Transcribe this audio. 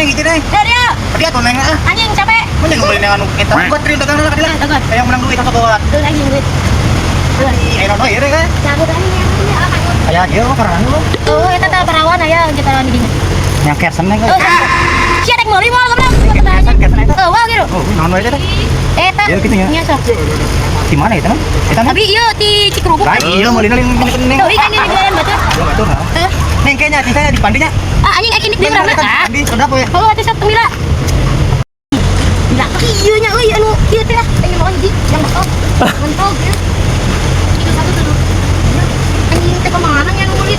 Neng, hiji, Neng. Ya dia. Tapi atuh, Neng, ah. Anjing capek. Mun yang beli anu eta buat tri dagang lah kadilah. Dagang. Hayang menang duit atau bawa. Tuh anjing duit. Tuh. Ih, ayo no ieu kan. Cabut anjing yang ini ah kanyut. Aya ieu mah parawan lu. Oh, eta teh parawan aya anjing parawan di dinya. Yang kersen, Neng. Oh, sia rek meuli moal goblok. Kersen, kersen eta. Oh, wow gitu. Oh, naon wae teh? Eta. Iya, gitu nya. Nya sok. Di mana eta? Eta Tapi ieu di Cikerubuk. Lain ieu meulina lain Neng. Tuh, ikan ini jualan batu. Belum atuh. Eh. Neng kayaknya saya di pandinya. Ah, anjing ek ini dia berapa? Ah. Di sudah apa ya? Oh, atuh sok tunggu lah. Gila, kieu nya euy anu kieu teh lah. Anjing mau hiji yang betul. Mentog ya. Itu satu tuh. Anjing teh kemana nya nu meuli?